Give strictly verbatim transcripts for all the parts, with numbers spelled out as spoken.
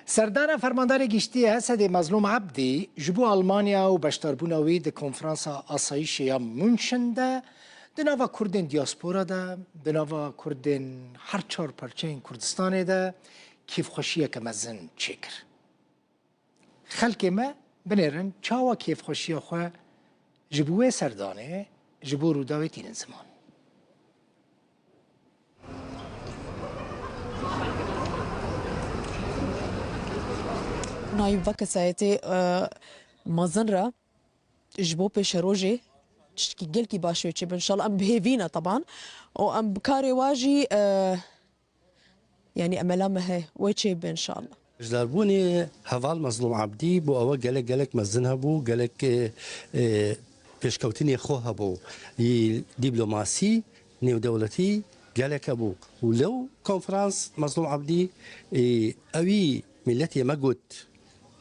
Serdana Fermandarê Giştî yê HSDê Mezlûm Ebdî ji bo Almanya û beşdarbûna wî di Konferansa Asayîşê ya München de di nava Kurdên diaspora de, di nava Kurdên her çar parçeyên Kurdistanê de kêfxweşiyeke mezin çêkir. Xelkê me binêrin çawa kêfxweşiya xwe ji bo wê serdanê ji bo Rûdawê tînin ziman. Nayî va kesayetê, e, mezin re ji bo pêşerojê tiştekî gelkî baş wê çêbe. Înşallah em bi hêvî ne teban û em bi karê wa jî, e, yanî emela me heye wê çêbe înşallah. Beşdarbûnê heval Mezlûm Ebdî bo ewe gelek gelek mezin hebû, gelek, e, e, pêşkewtinê xwe hebû. Yî dîplomasî, nêwdewletî gelek hebû. Û lew konferans Mezlûm Ebdî, e, ewî miletê me got,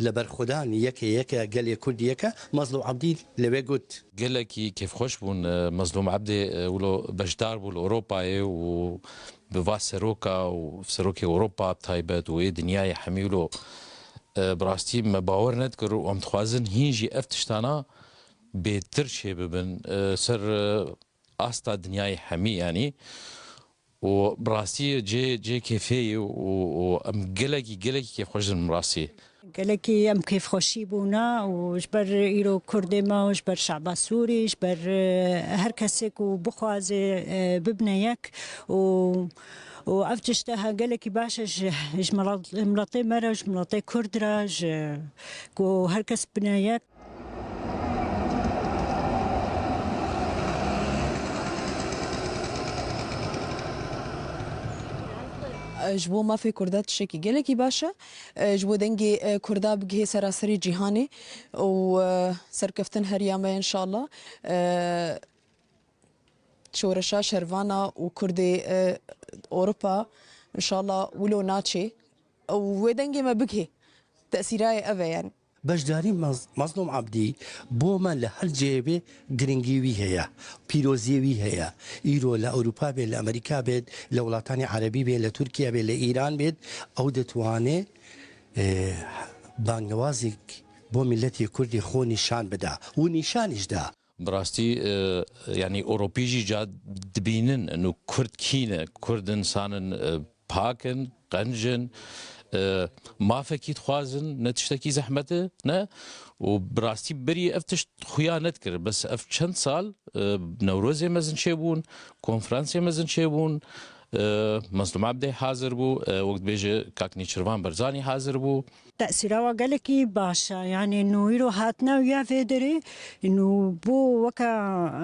li berxwedan yekê yeke gelê Kurd yeke, Mezlûm Ebdî li wê got. Gelekî kêfxweş bûn, e, Mezlûm Ebdê, e, wilo beşdar bû li Ewropayê û bi va seroka û serokê Ewropa bi taybet û ê dinyayê hemî wilo, e, bi rastî me bawer nedikir û em dixwazin hîn jî ev tiştana bêtir çêbibin, e, ser, e, asta dinyayê hemî yanî. Û bi rastî cê, cê kêfê ye û, û em gelekî, gelekî kêfxweş in bi rastî. Gelekî em kêfxweşî bûne û ji ber îro Kurdê me û ji ber şeba Sûrî, ji ber, e, her kesê ku bixwaze, e, bibine yek û, û ev tişte he gelekî baş e ji, ji milet-, miletê me re, ji miletê Kurd re, ji, ku her kes bine yek. Ji bo mafê Kurda tiştekî gelekî baş e. Ji bo dengê, e, Kurda bigihê seraserî cîhanê û, e, serkeftin her ya me înşallah. E, şoreşa şervana û Kurdê, e, Ewropa înşallah wilo naçê. Ew wê dengê me bigihê. Tesîrayê ev e yanî. Beşdarî Mez-, Mezlûm Ebdî bo me li her cihê bê giringî wî heye, pîroziyê wî heye. Îro li Ewropa bê, li Amerîka bê, li welatanê Erebî bê, li Tirkiye bê, li Îran bê, ew ditwane, e, bangewazek bo miletê Kurdî xwe nîşan bida û nîşanî jî da. Bi rastî, e, yanî Ewropî jî ca dibînin, û Kurd kî ne, Kurd insanin, e, pak in, qenc in, e, mafekî dixwazin, ne tiştekî zehmet e, ne? Û bi rastî berî ev tişt xuya nedikir. Bes ev çend sal, e, Newrozê mezin çêbûn, konferansê mezin çêbûn, e, Mezlûm Ebdê hazir bû, e, wek dibêje Kak Nêçirvan Barzanî hazir bû. Tesîra wa gelekî baş e. Yanî nû îro hatine wî ya vê derê, nû bû weke,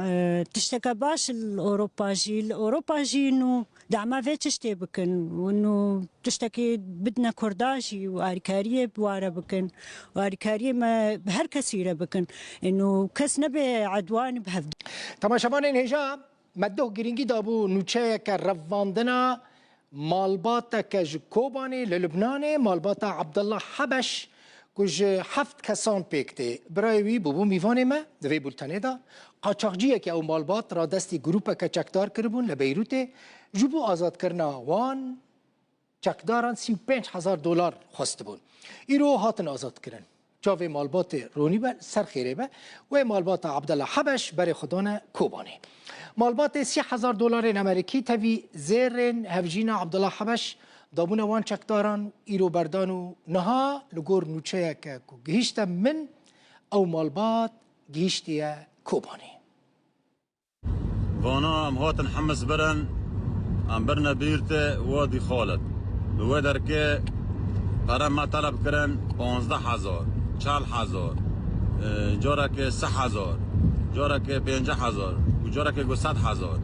e, tişteke baş li Ewropa jî. Li Ewropa jî nû dema vê tiştê bikin. Û nû tiştekî bidine Kurda jî û alîkariyê bi wa re bikin. Û alîkariyê me bi her kesî re bikin. Ê nû kes nebe edwanî bi hev. Temaşevanên hêja, me doh girîngî dabû nûçeyeke revandina malbateke ji Kobanê li Lubnanê, malbata Abdullah Hebeş, ku ji heft kesan pêk tê. Birayê wî bûbû mîvanê me di vê bultenê de. Qaçaxciyeke ew malbat radestî grûpeke çekdar kiribûn li Beyrûtê. Ji bo azadkirina wan çekdaran sî û pênc hezar dolar xwestibûn. Îro hatin azadkirin. Çavê malbatê ronî be, ser xêrê be. Wê malbata Abdullah Hebeş berê xwe dane Kobanê. Malbatê sî hezar dolarên Amerîkî tevî zêrên hevjîna Abdullah Hebeş dabûne wan çekdaran, îro berdan û niha li gor nûçeyeke ku gihîşte min, ew malbat gihîştiye Kobanê. Vana em hatin Himis birin, em birine Bîrtê Wadî Xalid. Li wê derkê pere me teleb kirin, panzdeh hezar, çel hezar, e, carekê sih hezar, carekê pêncî hezar û carekê got sed hezar.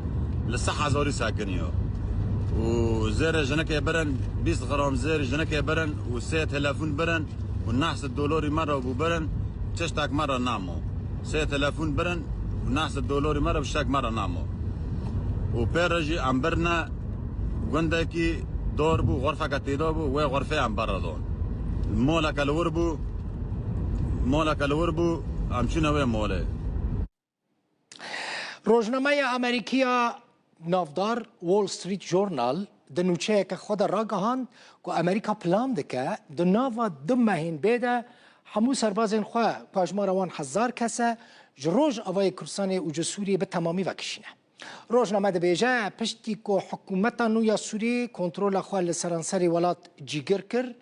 Li sih hezarî sekiniya. Û zêrê jinikê birin, bîst gram zêrê jinikê birin û sê telefon birin. Û neh sed dolarî me re bû birin, tiştek me re nema. Sê telefon birin û neh sed dolarî me re tiştek me re nema. Û pê re jî em birine gundekî dar bû, xurfeke têda bû, wê xurfê em berre dan. Moleke li wir bû, moleke li wir bû, em çûne wê molê. Rojnameya Amerîkiya navdar Wall Street Journal di nûçeyeke xwe de ragihand ku Amerîka plan dike di nava du mehên bê de hemû serbazên xwe, ku hejmara wan hezar kes e, ji Rojavayê Kurdistanê û ji Sûriyê bi temamî vekişîne. Rojname dibêje, piştî ku hikûmeta nû ya Sûriyê kontrola xwe li seranserê welat cîgir kir,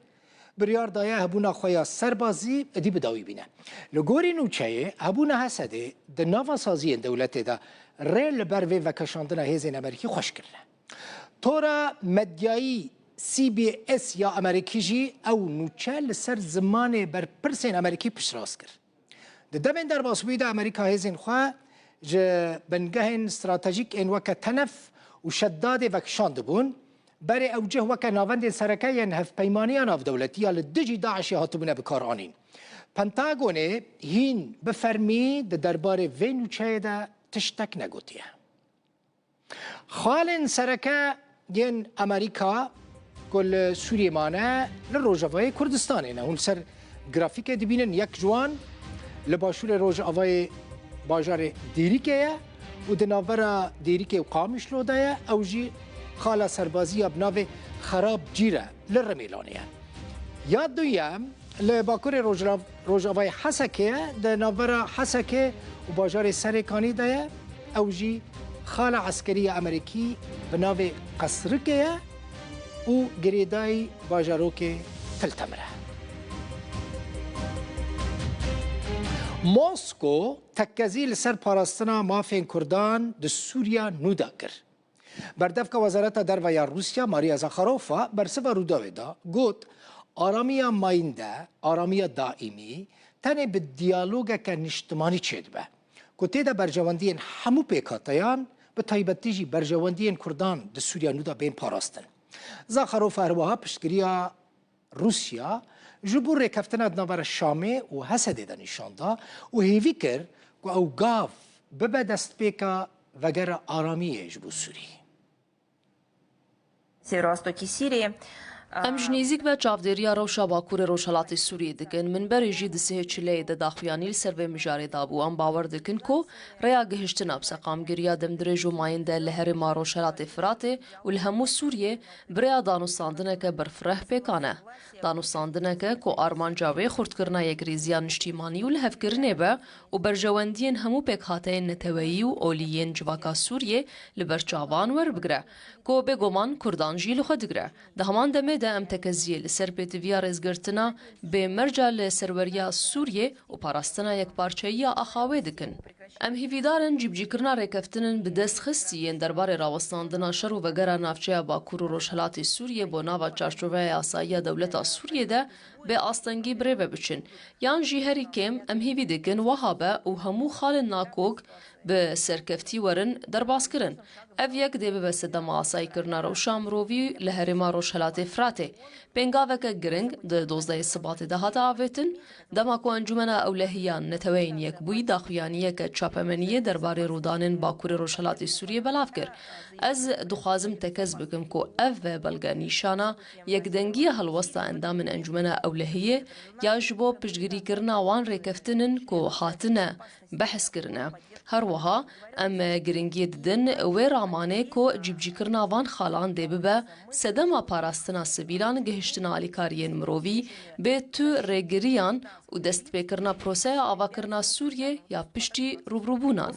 biryar daye hebûna xwe ya serbazî êdî bi dawî bîne. Li gorî nûçeyê, hebûna Hesedê di nava saziyên dewletê de rê li ber vê vekeşandina hêzên Amerîkî xweş kirine. Tora medyayî C B S ya Amerîkî jî ew nûçe li ser zimanê berpirsên Amerîkî piştrast kir. Di demên derbasbûyî de Amerîka hêzên xwe ji bingehên stratejîk ên weke Tenef û Şeddadê vekişandibûn, berê ew cih weke navendên sereke yên hevpeymaniya navdewletî ya li dijî DAIŞê hatibûne bikaranîn. Pentagonê hîn bi fermî di derbarê vê nûçeyê de tiştek negotiye. Xalên sereke yên Amerîka ku li Sûriyê mane, li Rojavayê Kurdistanê ne. Hûn li ser grafîkê dibînin, yek ji wan li başûrê rojavayê bajarê Dêrikê ye û di navbera Dêrikê û Qamişlo de ye. Ew jî xala serbazî ya bi navê Xerab Cîr e, li Rimêlanê ye. Ya duyem, li bakurê rojra-, rojavayê Hesekê ye, di navbera Hesekê û bajarê Serêkanî de ye. Ew jî xala eskerî ya Amerîkî bi navê Qesrikê ye û girêdayî bajarokê Til Temir e. Mosko tekezî li ser parastina mafên Kurdan di Sûriya nû de kir. Berdevka Wezareta Derve ya Rûsya, Maria Zakharova, bersiva Rûdawê da, got, aramiya mayînde, aramiya daîmî, tenê bi diyalogeke niştimanî çêdibe, ku tê de berjewendiyên hemû pêkhateyan, bi taybetî jî berjewendiyên Kurdan di Sûriya nû de bên parastin. Zakharova her wiha piştgiriya Rûsya ji bo rêkeftina di navbera Şamê û Hesedê de nîşan da û hêvî kir ku ew gav bibe destpêka vegera aramiyê ji bo Sûriyê. Em ji nêzîk ve çavdêriya rewşa Bakurê Rojhelatê Sûriyê dikin. Min berê jî di sihê çileyê de daxuyanî li ser vê mijarê dabû. Em bawer dikin ku rêya gihiştina bi seqamgiriya demdirêj û mayîn de li herêma Rojhelatê Firatê û li hemû Sûriyê bi rêya danûstandineke berfireh pêkan e. Danûstandineke ku armanca wê xurtkirina yekrêziya niştîmanî û lihevkirinê be û berjewendiyên hemû pêkhateyên neteweyî û olî yên civaka Sûriyê li ber çavan werbigire, ku bêguman Kurdan jî li xwe digire. Di heman demê de em tekeziyê li ser pêtiviya rêzgirtina bê merca li serweriya Sûriyê û parastina yekparçeyiya axa wê dikin. Em hîvîdar in cîbicîkirina rêkeftinin bi dest xistî yên derbarê rawestandina şer û vegera navçeya Bakur û Rojhelatê Sûriyê bo nava çarçoveya yasayiya dewleta Sûriyê de bi astengî bi rê ve biçin. Yan jî herî kêm em hîvî dikin wiha be û hemû xalên nakok bi serkeftî werin derbaskirin. Ev yek dê bibe sedema asayîkirina rewşa mirovî li herêma Rojhelatê Firatê. Pêngaveke giring di dozdehê Sibatê de hate avêtin, dema ku Encûmena Ewlehiya Neteweyên Yekbûyî daxuyaniyeke çapemeniyê derbarê rûdanên Bakurê Rojhelatê Sûriyê belav kir. Ez dixwazim tekez bikim ku ev belge nîşana yekdengiya helwesta endamên Encûmena Ewlehiyê ya ji bo piştgirîkirina wan rêkeftin in ku hatine behs kirine. Her wiha em giringiyê didin wê ramanê ku cîbicîkirina van xalan dê bibe sedema parastina sivîlan, gihiştina alîkariyên mirovî, bê tu rêgiriyan û destpêkirina proseya avakirina Sûriyê ya piştî rûbirûbûnan.